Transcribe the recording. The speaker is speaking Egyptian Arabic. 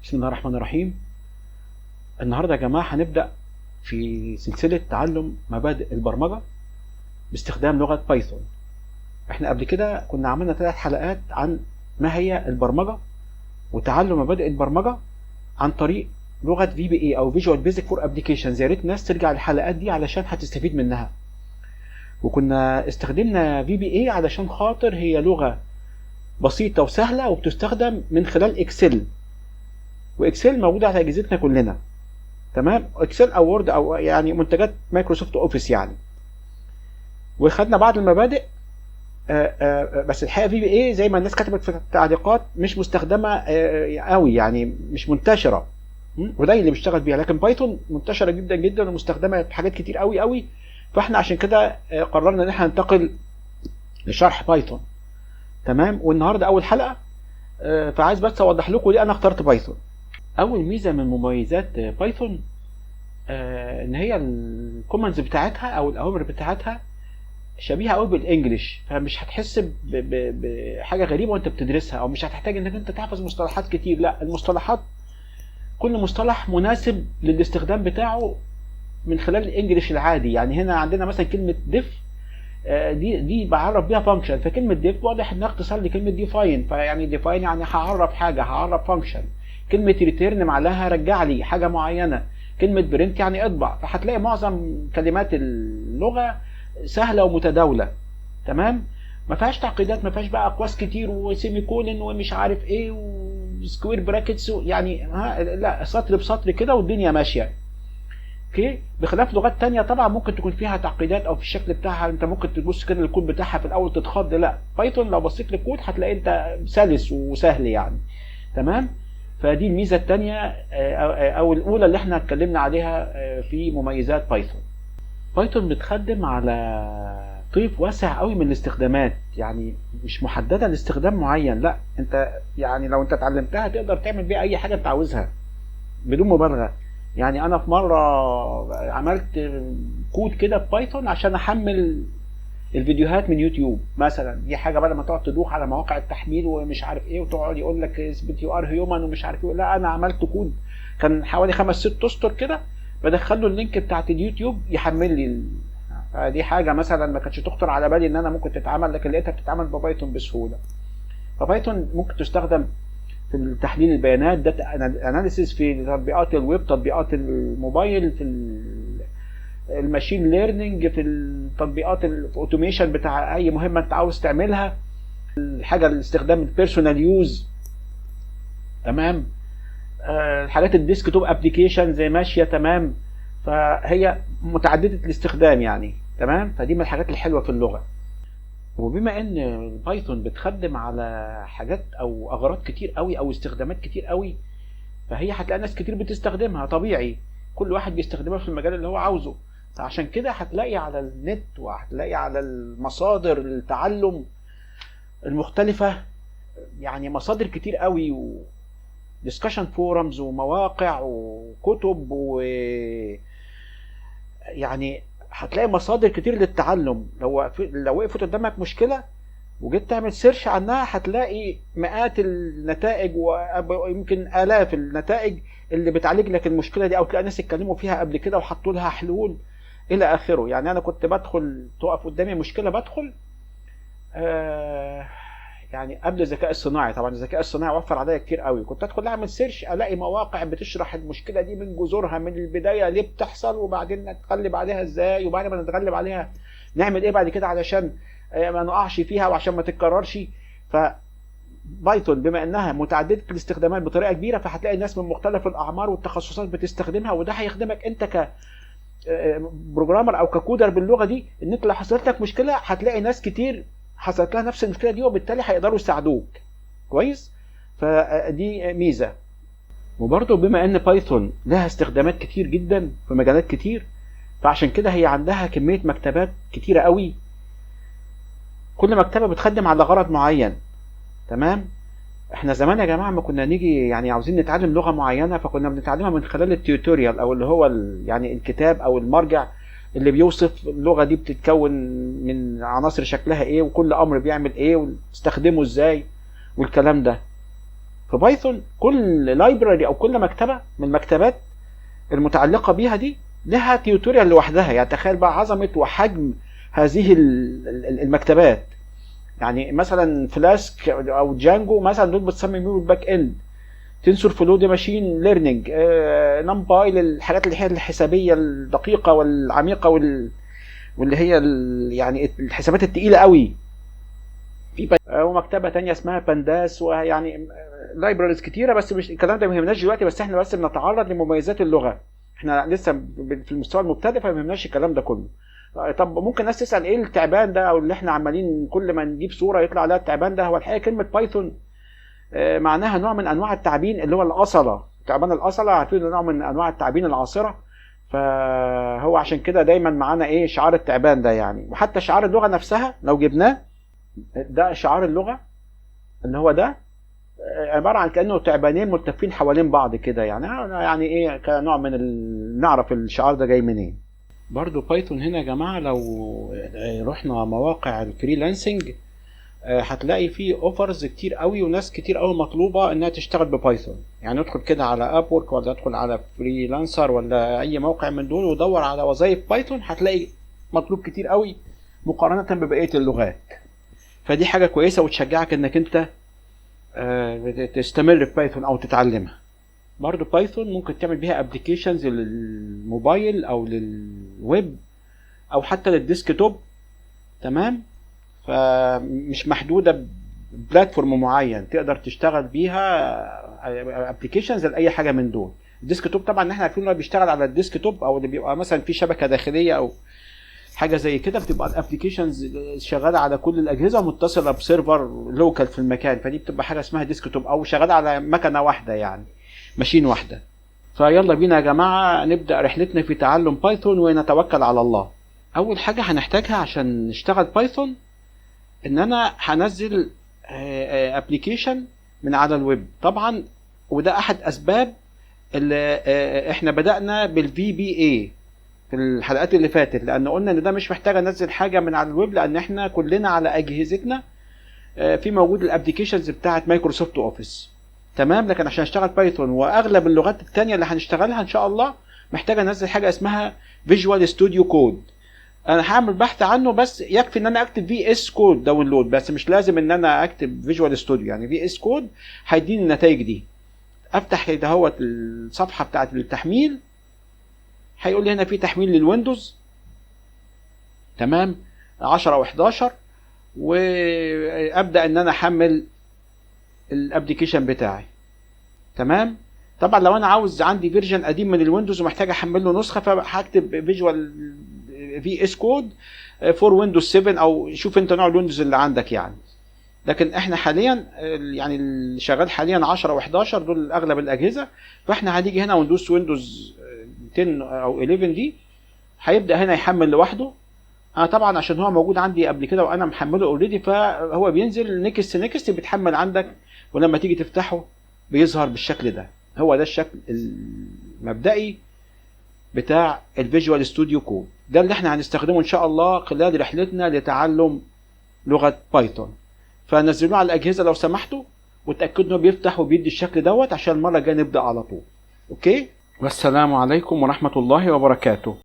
بسم الله الرحمن الرحيم. النهارده يا جماعة هنبدا في سلسلة تعلم مبادئ البرمجة باستخدام لغة بايثون. احنا قبل كده كنا عملنا 3 حلقات عن ما هي البرمجة وتعلم مبادئ البرمجة عن طريق لغة VBA او Visual Basic for Applications. يا ريت الناس ترجع للحلقات دي علشان هتستفيد منها. وكنا استخدمنا VBA علشان خاطر هي لغة بسيطة وسهلة وبتستخدم من خلال Excel، و Excel موجودة على اجهزتنا كلنا، تمام؟ Excel او Word او يعني منتجات Microsoft Office يعني. وخدنا بعض المبادئ، بس الحقيقة VBA زي ما الناس كتبت في التعليقات مش مستخدمة قوي، يعني مش منتشرة، قليل اللي بيشتغل بيها. لكن بايثون منتشرة جدا جدا ومستخدمه في حاجات كتير قوي قوي، فاحنا عشان كده قررنا ان احنا ننتقل لشرح بايثون، تمام؟ والنهارده اول حلقة، فعايز بس اوضح لكم ليه انا اخترت بايثون. اول ميزة من مميزات بايثون ان هي ال commands بتاعتها او الاوامر بتاعتها شبيهه قوي بال English، فمش هتحس بحاجة غريبة وانت بتدرسها، او مش هتحتاج انك انت تحفظ مصطلحات كتير. لا، المصطلحات كل مصطلح مناسب للاستخدام بتاعه من خلال ال English العادي. يعني هنا عندنا مثلا كلمة def، دي بعرف بيها function، فكلمه def واضح انها اختصار لكلمة define، فيعني define يعني هعرف حاجة، هعرف function. كلمة return معناها رجع لي حاجة معينة، كلمة print يعني اطبع. فهتلاقي معظم كلمات اللغة سهلة ومتداوله، تمام؟ ما فيهاش تعقيدات، ما فيهاش بقى اقواس كتير و semicolon ومش عارف ايه و square brackets، يعني ها، لا، سطر بسطر كده والدنيا ماشية. okay؟ بخلاف لغات تانية طبعا ممكن تكون فيها تعقيدات او في الشكل بتاعها انت ممكن تبص كده للكود بتاعها في الاول تتخض. لا، بايثون لو بصيت للكود هتلاقي انت سلس وسهل يعني، تمام؟ فدي الميزة الثانية او الاولى اللي احنا اتكلمنا عليها في مميزات بايثون. بايثون بتخدم على طيف واسع قوي من الاستخدامات، يعني مش محددة لاستخدام معين، لا، انت يعني لو انت اتعلمتها تقدر تعمل بيها اي حاجة انت عاوزها بدون مبالغه. يعني انا في مرة عملت كود كده ببايثون عشان احمل الفيديوهات من يوتيوب مثلا، دي حاجة بدل ما تقعد تدوخ على مواقع التحميل ومش عارف ايه وتقعد يقول لك اثبت you are human ومش عارف ايه، لا، انا عملت كود كان حوالي 5 6 اسطر كده، بدخل له ال link بتاعت اليوتيوب يحمل لي دي حاجة مثلا ما كانتش تخطر على بالي ان انا ممكن تتعمل، لكن لقيتها بتتعمل ببايثون بسهولة. فبايثون ممكن تستخدم في تحليل البيانات، data analysis، في تطبيقات الويب، تطبيقات الموبايل، في ال machine learning، في التطبيقات ال automation بتاع اي مهمة انت عاوز تعملها، الحاجة الاستخدام ال personal use، تمام؟ الحاجات ال desktop application زي ماشية، تمام؟ فهي متعددة الاستخدام يعني، تمام؟ فدي من الحاجات الحلوة في اللغة. وبما ان البايثون بتخدم على حاجات او اغراض كتير قوي او استخدامات كتير قوي، فهي هتلاقي ناس كتير بتستخدمها، طبيعي كل واحد بيستخدمها في المجال اللي هو عاوزه. فعشان كده هتلاقي على النت وهتلاقي على المصادر التعلم المختلفة يعني مصادر كتير قوي و discussion forums ومواقع وكتب، و يعني هتلاقي مصادر كتير للتعلم. لو وقفت قدامك مشكلة وجيت تعمل search عنها هتلاقي مئات النتائج ويمكن آلاف النتائج اللي بتعالج لك المشكلة دي، او تلاقي ناس اتكلموا فيها قبل كده وحطوا لها حلول الى اخره. يعني انا كنت بدخل تقف قدامي مشكلة بدخل يعني قبل الذكاء الصناعي، طبعا الذكاء الصناعي وفر عليا كتير قوي، كنت ادخل اعمل search الاقي مواقع بتشرح المشكلة دي من جذورها، من البداية ليه بتحصل، وبعدين نتغلب عليها ازاي، وبعد ما نتغلب عليها نعمل ايه بعد كده علشان ما نقعش فيها وعشان ما تتكررش. ف بايثون بما انها متعددة الاستخدامات بطريقة كبيرة، فهتلاقي الناس من مختلف الاعمار والتخصصات بتستخدمها، وده هيخدمك انت ك programmer او ك coder باللغة دي، ان انت لو حصلت لك مشكلة هتلاقي ناس كتير حصلت لها نفس المشكلة دي، وبالتالي هيقدروا يساعدوك كويس. فدي ميزة. وبرضه بما ان بايثون لها استخدامات كتير جدا في مجالات كتير، فعشان كده هي عندها كمية مكتبات كتيرة قوي، كل مكتبه بتخدم على غرض معين، تمام؟ احنا زمان يا جماعة ما كنا نيجي يعني عاوزين نتعلم لغة معينة، فكنا بنتعلمها من خلال ال tutorial او اللي هو يعني الكتاب او المرجع اللي بيوصف اللغة دي بتتكون من عناصر شكلها ايه، وكل امر بيعمل ايه، وتستخدمه ازاي والكلام ده. في Python كل library او كل مكتبه من المكتبات المتعلقة بيها دي لها tutorial لوحدها. يعني تخيل بقى عظمه وحجم هذه المكتبات. يعني مثلا Flask او Django مثلا دول بتصمم بيهم ال back end، TensorFlow دي machine learning، NumPy للحاجات اللي هي الحسابيه الدقيقة والعميقه واللي هي يعني الحسابات التقيله قوي. في ومكتبه تانية اسمها Pandas، ويعني libraries كتيره، بس مش الكلام ده ما يهمناش دلوقتي، بس احنا بس بنتعرض لمميزات اللغة، احنا لسه في المستوى المبتدئ فما يهمناش الكلام ده كله. طب ممكن ناس تسال ايه التعبان ده، او اللي احنا عمالين كل ما نجيب صوره يطلع عليها التعبان ده؟ هو الحقيقة كلمة Python معناها نوع من انواع التعابين اللي هو الاصله، تعبان الاصله، عارفين نوع من انواع التعابين العاصره، فهو عشان كده دايما معانا ايه شعار التعبان ده يعني. وحتى شعار اللغة نفسها لو جبناه، ده شعار اللغة اللي هو ده عبارة عن كانه تعبانين ملتفين حوالين بعض كده، يعني ايه كنوع من نعرف الشعار ده جاي منين. برضو Python هنا يا جماعة لو رحنا مواقع ال freelancing هتلاقي فيه offers كتير قوي وناس كتير قوي مطلوبه انها تشتغل ب Python. يعني ادخل كده على Upwork ولا ادخل على Freelancer ولا اي موقع من دول ودور على وظايف Python، هتلاقي مطلوب كتير قوي مقارنة ببقية اللغات. فدي حاجة كويسة وتشجعك انك انت تستمر في Python او تتعلمها. برضو Python ممكن تعمل بيها applications للموبايل او للويب او حتى لل desktop، تمام؟ فمش محدودة ب platform معين، تقدر تشتغل بيها applications لاي حاجة من دول. ال desktop طبعا احنا عارفين انه بيشتغل على ال desktop، او اللي بيبقى مثلا في شبكة داخلية او حاجة زي كده، بتبقى ال applications شغالة على كل الاجهزة ومتصله ب server local في المكان، فدي بتبقى حاجة اسمها desktop، او شغالة على مكنه واحدة يعني machine واحدة. فيلا بينا يا جماعة نبدا رحلتنا في تعلم Python ونتوكل على الله. اول حاجة هنحتاجها عشان نشتغل Python ان انا هنزل application من على الويب طبعا، وده احد اسباب اللي احنا بدانا بال VBA في الحلقات اللي فاتت، لان قلنا ان ده مش محتاج انزل حاجة من على الويب، لان احنا كلنا على اجهزتنا في موجود ال applications بتاعه Microsoft Office، تمام؟ لكن عشان اشتغل Python واغلب اللغات التانية اللي هنشتغلها ان شاء الله محتاج انزل حاجة اسمها Visual Studio Code. انا هعمل بحث عنه، بس يكفي ان انا اكتب VS Code download، بس مش لازم ان انا اكتب Visual Studio، يعني VS Code هيديني النتائج دي. افتح كده اهوت الصفحة بتاعه التحميل، هيقول لي هنا في تحميل لل Windows، تمام، 10 و11، وابدا ان انا احمل ال application بتاعي، تمام. طبعا لو انا عاوز عندي version قديم من ال Windows ومحتاج احمل له نسخه، فهكتب Visual VS Code for Windows 7، او شوف انت نوع ال Windows اللي عندك يعني. لكن احنا حاليا يعني اللي شغال حاليا 10 و11 دول اغلب الاجهزة، فاحنا هنيجي هنا وندوس Windows 10 او 11 دي، هيبدا هنا يحمل لوحده. انا طبعا عشان هو موجود عندي قبل كده وانا محمله already، فهو بينزل next next بيتحمل عندك، ولما تيجي تفتحه بيظهر بالشكل ده. هو ده الشكل المبدئي بتاع ال Visual Studio Code، ده اللي احنا هنستخدمه ان شاء الله خلال رحلتنا لتعلم لغة Python. فنزلوه على الاجهزة لو سمحتوا، وتاكدوا انه بيفتح وبيدي الشكل دوت عشان المرة الجاية نبدا على طول. okay، والسلام عليكم ورحمة الله وبركاته.